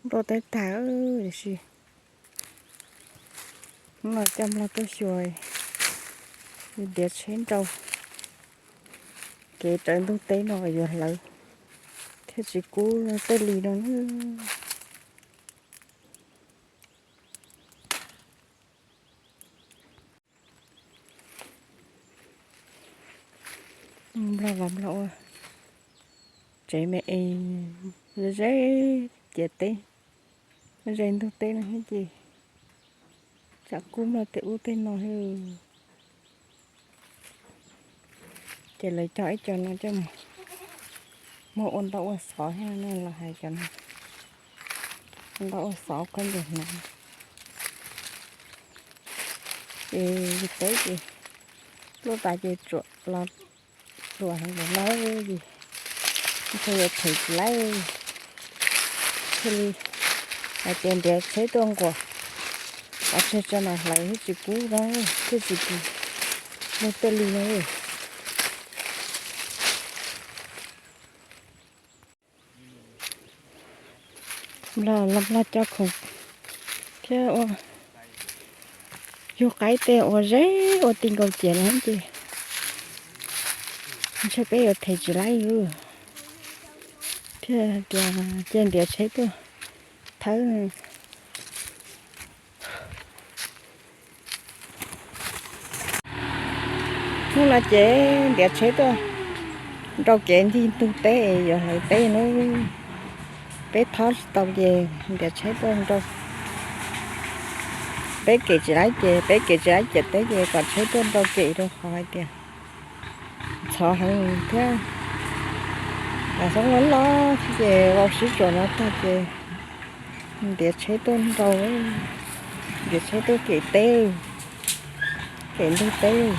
Nplog teb tag tiam sis hnub no coj Nplog tuaj xyuas ntiav tsheb nrau kev raws ntug teb no yuav hlawv thiaj tsis kub tej li no. Nplog los Nplog ua tsev me es ze ciam teb, ze ntug teb no thiab ces tsam kub Nplog tej ub tej no thiab. Ces lawv cog ib co no coj mus muag ua ntaub ua xov thiab no los hais cov no, ua ntaub ua xov khaub ncaws hnav. Ces yus teb ces pluaj tas ces tsuam los tsuam heev lawm na, yus thiaj yuav them tsis laib, thiaj li hais tias ntiav tsheb tuaj nquas pov tseg tso mas hlawv thiaj tsis kub na, thiaj tsis kub tej li na. Nplog los Nplog coj khoom thiab ua yug qaib tej ua zeb ua ti nkaus ciam no ces ntshe peb yuav them tsis laib thiab tias cia ntiav tsheb tuaj thawb. Hnub no ces ntiav tsheb tuaj nrau kev ncig ntug teb yuav hlawv teb na. Peb thob tsis tau ces ntiav tsheb tuaj nrau. Peb kev tsis laib ces peb kev tsis laib ciam teb ces kom tsheb tuaj nrau kev rau qhov hais tias ntxhov heev thiab. Lam xoob los los ces vau sib tsuam no tag ces ntiav tsheb tuaj nrau, ntiav tsheb tuaj kev teb, kev ntug teb.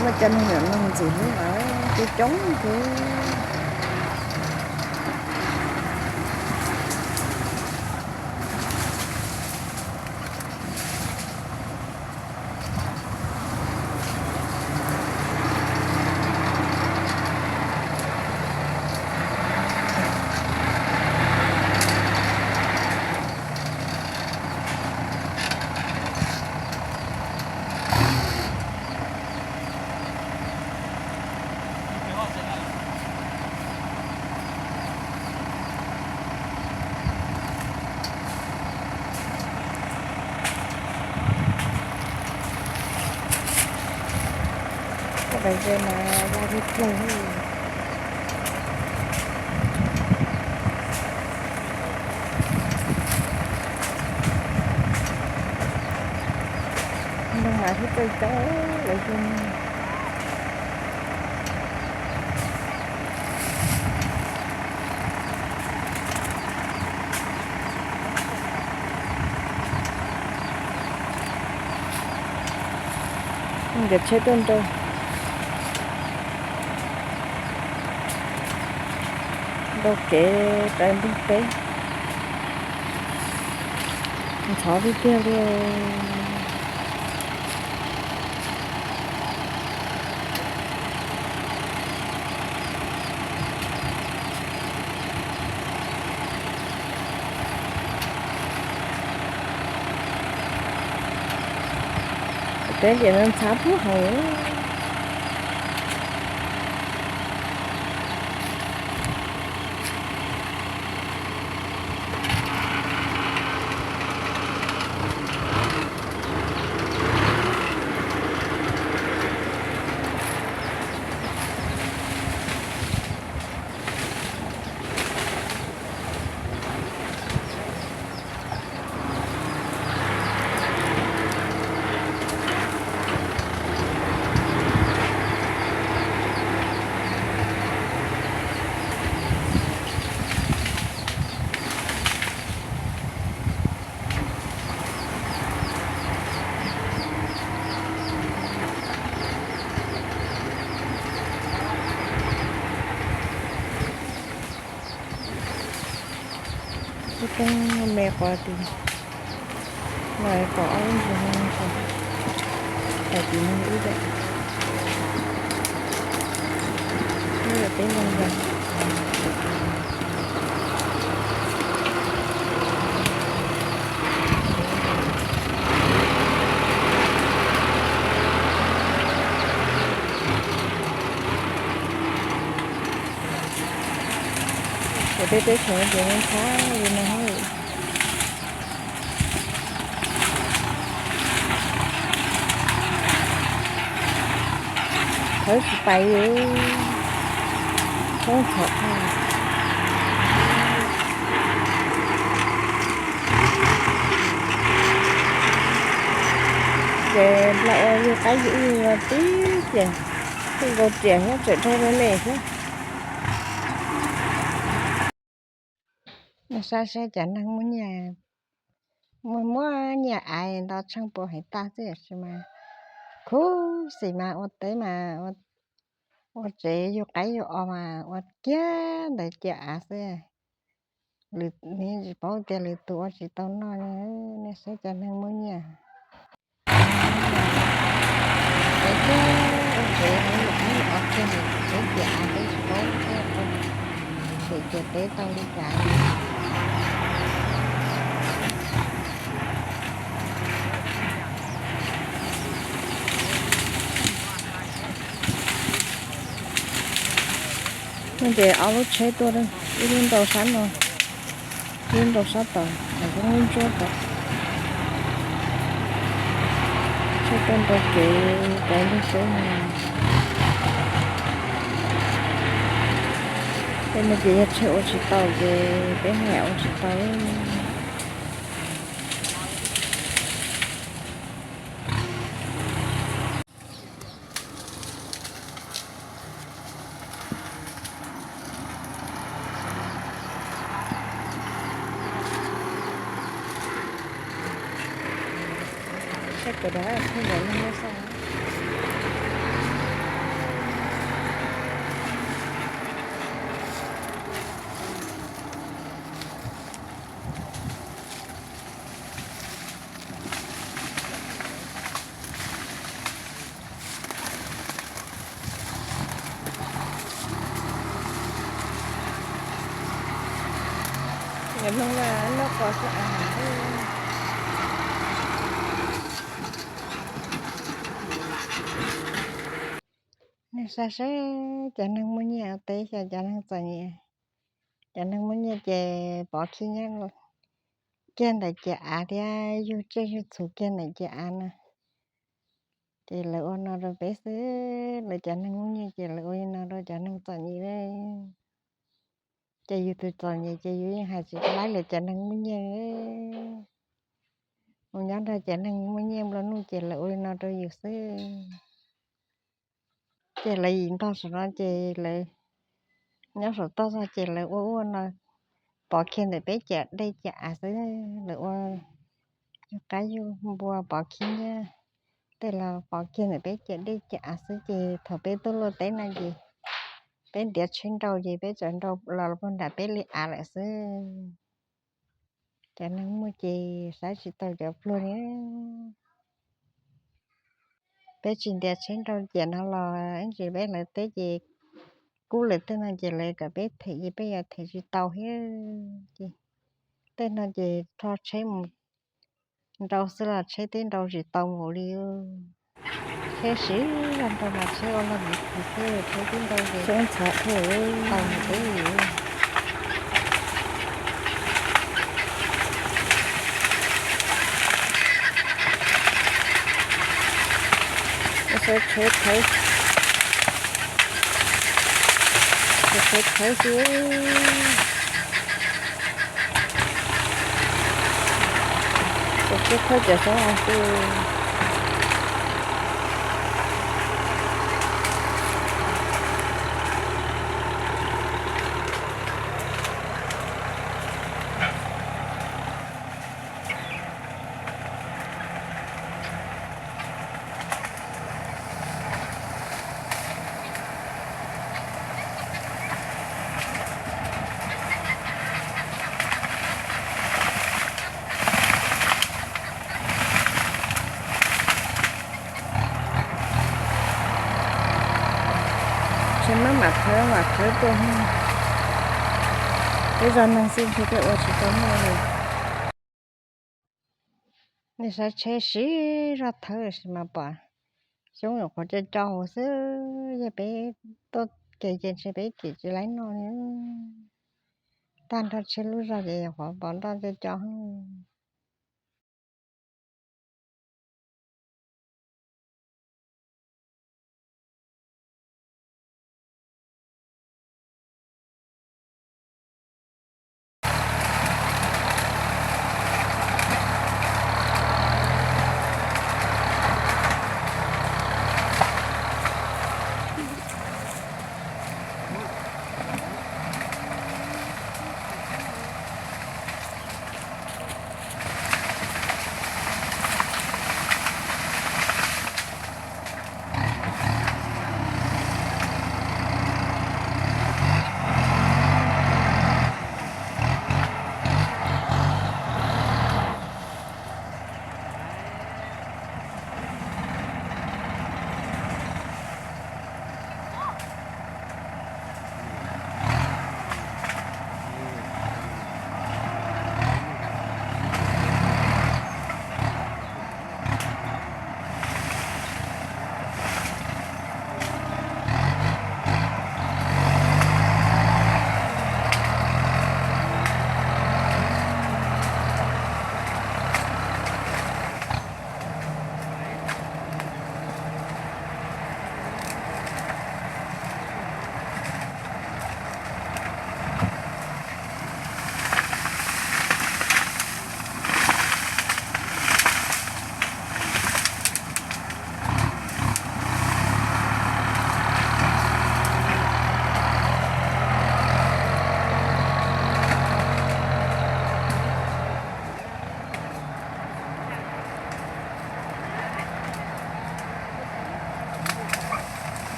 Muaj cov neeg nyob no ntxim hlub lawm, coob coob kawg. Cov pais ze mas vaj lig ploog. Txawj coob lawv yug. Nkawd tsheb tuaj nrau, nrau kev rau ntug teb, ntxhov tiag tiag li. Teb ces ntxhab pub heev. Ib teeb me quas tim no, quas ob lub ntsws no, tim no ib daim, ib daim teb ntoo ntawd. Ces peb teb chaws ces ntxhab li no. Thawb tsis pais li, soob txhom. Ces npla ua yug qaib yug ub tib ces kuj nkaus riam thiab, tseem raug lej lej thiab. Nej saib saib cov neeg muaj nyiaj, muaj muaj nyiaj av nto tsheej pua heev tag xwb, tab sis mas khuv xim mas ua teb mas ua tsev yug qaib yug os mas ua kiag ntawd cia av xwb. Lwm, tsis paub tias lwm tus ua tsis tau noj li. Nej saib cov neeg muaj nyiaj, ua tsev yug qaib yug os kiag ntawd, tsev cia av xwb, tsis paub tias ua tsev cia teb tau li cas. Ces ob lub tsheb tuaj, ib lub nrau sab no, ib lub nrau sab tod, lub ntsuab tod. Tsheb tuaj nrau kev rau ntug teb no. Tej no ces yog tsheb ua tsis tau ces peb haj yam ua tsis tau. Nws mloog mas noj qos xwb as. Nej saib seb cov neeg muaj nyiaj ua teb xyov cov neeg txom nyem. Cov neeg muaj nyiaj ces pov khib nyob kiag ntawm ciav av thiab yug tsiaj yug txhu kiag ntawm ciav av na. Ces lawv ua no rau peb xwb, lawv cov neeg muaj nyiaj ces lawv ua li no rau cov neeg txom nyem. Ces yus tus txom nyem ces yus yeej hais tsis laib lawv cov neeg muaj nyiaj. Mus nyob nrog cov neeg muaj nyiaj nplua nuj ces lawv ua li no rau yus xwb. Ces lawv yim ntog saum no ces lawv nyob saum toj zog ces lawv ua ua no pov kiag ntawm peb ciam dej ciam av xwb. Lawv ua yug qab yug npua pov kiag nyiaj tej los pov kiag ntawm peb ciam dej ciam av xwb ces thaum peb tuaj luaj teb no ces peb ntiav tsheb nrau ces peb txawm nrau los puag nram peb li av lawm xwb. Cov neeg muaj ces saib tsis taus cov pluag li. Peb tsis ntiav tsheb nrau ciam no los ib ntsis peb hlawv teb ces kub lawm tej no ces lawv kom peb them ces peb yuav them tsis tau thiab. Ces tej no ces rho tsheb mus nrau xwb los tsheb twb nrau tsis tau npaum li. Tsheb siv zog nrau mas tsheb ua log mus xwb tsheb twb nrau ces tau mus peb li. Sawv tshawv, sawv tshawv xwb. Sawv tshawv thawb cov xyoob no xwb. Tsis muab mam thawb mam thawb tuaj, peb zog neeg xwb ntshe peb ua tsis tau muaj li. Nej saib tsheb siv zog thawb tab sis mas pom xyoob nyuam qhuav co co hauv xwb, yog peb tuaj kev ces ntshe peb kiam tsis laib noj li. Tag nrho tsheb lub zog ces nyuam qhuav pom nroj co co.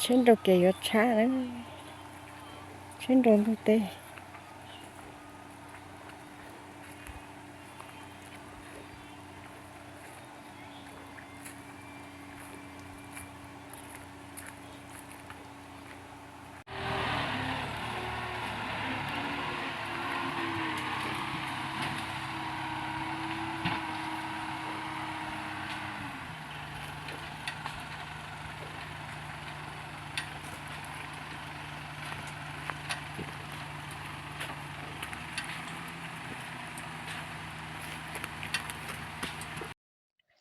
Tsheb nrau kev yuav tshab na, tsheb nrau ntug teb.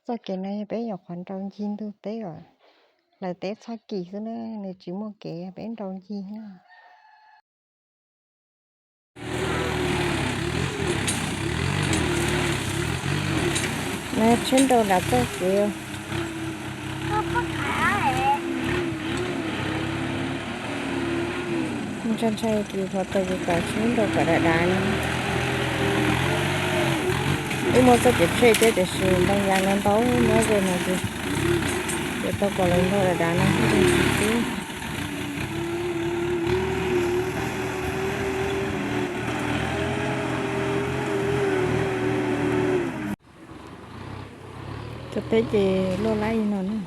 Txoj kev no yog peb nyuam qhuav nrau ncig ntug teb os, lawv teb txhob kis xwb na, nws tsis muaj kev, peb nrau ncig na. Tsheb nrau nram txoj kev. Ntshai ntshai ces qhov tau ces kom tsheb nrau kom dav dav no. Wb muaj txoj kev tseg thiab tiam sis ntoo yas no ntau nyob ze no ces yuav tau kom lawv nrau dav dav no thiaj li tsis tib. Cov teb ces luaj laib li no na.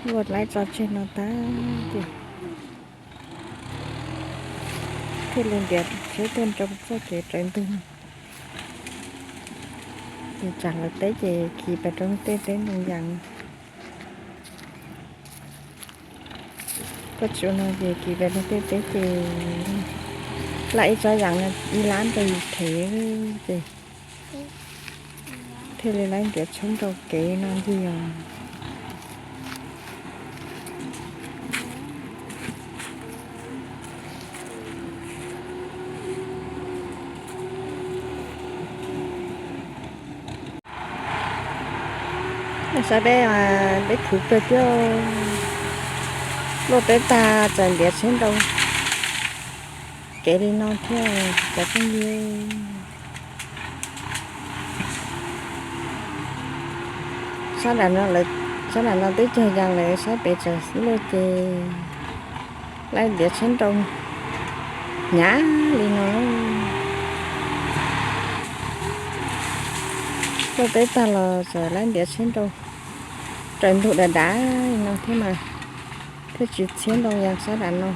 Luaj laib tso tseg no tag ces thiaj li ntiav tsheb tuaj nrau txoj kev raws ntug. Ces tsam lawv teb ces kis pes rau tej teb ntoo yas. Koj tsis ua no ces kis pes rau tej teb ces laj ib tsob yas no ib lab nrau yus thev ces thiaj li laib ntiav tsheb nrau kev no ncig os. Sab peb, peb khwv kawg thiab. Luaj teb tag txawm ntiav tsheb nrau kev li no thiab cov phooj ywg. Sab nram no, sab nram no twb cog yas lawm, sab pem tseem luaj ces laib ntiav tsheb nrau hnyav li no. Luaj teb tag los txawm laib ntiav tsheb nrau raws ntug dav dav li no thiab mas thiaj tsis txhiab ntoo yas sab nram no.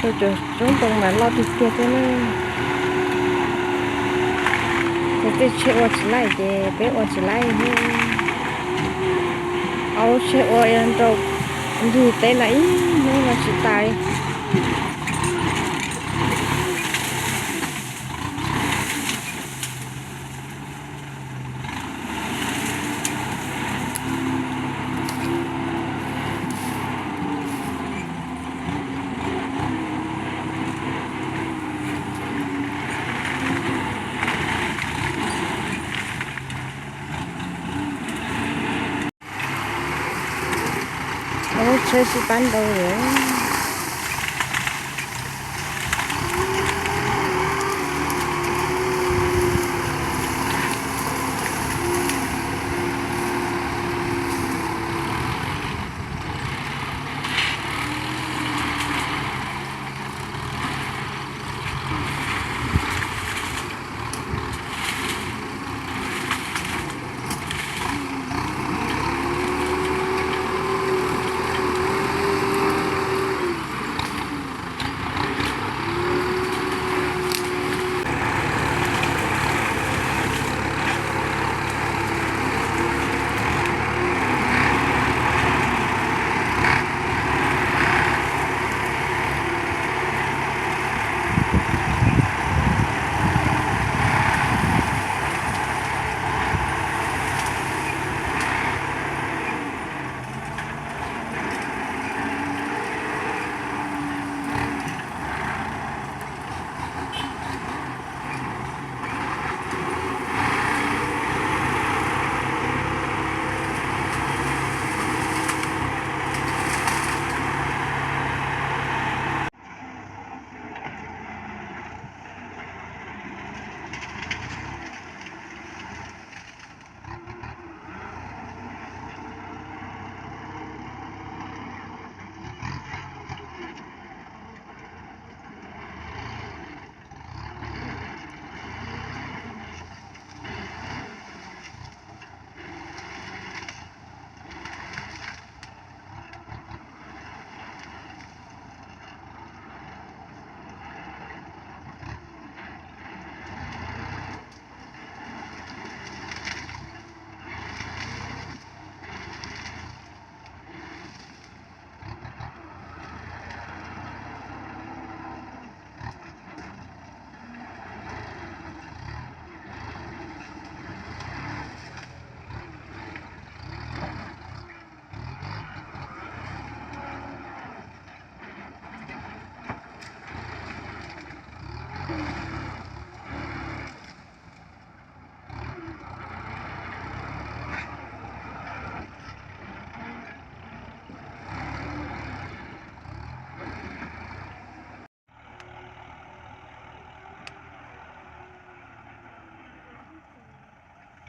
Nrau cov roob ntoo mas loj tiag tiag thiab ne. Cov tej tsheb ua tsis laij ces peb ua tsis laij thiab. Aub tsheb ua nrau ncig teb no ib hnub no tsis tas li. Lub tsheb sib pab nrau lawm.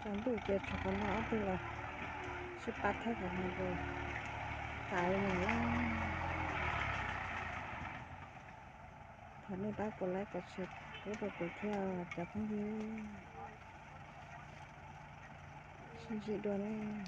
Tsaus ntuj ces tshuav qhov no ob tug los sib pab thaij qhov no ces tas li no lawm. Thov nej pab kuv like, kuv share pub rau kuv thiab cov phooj ywg. Sib ntsib dua nawb.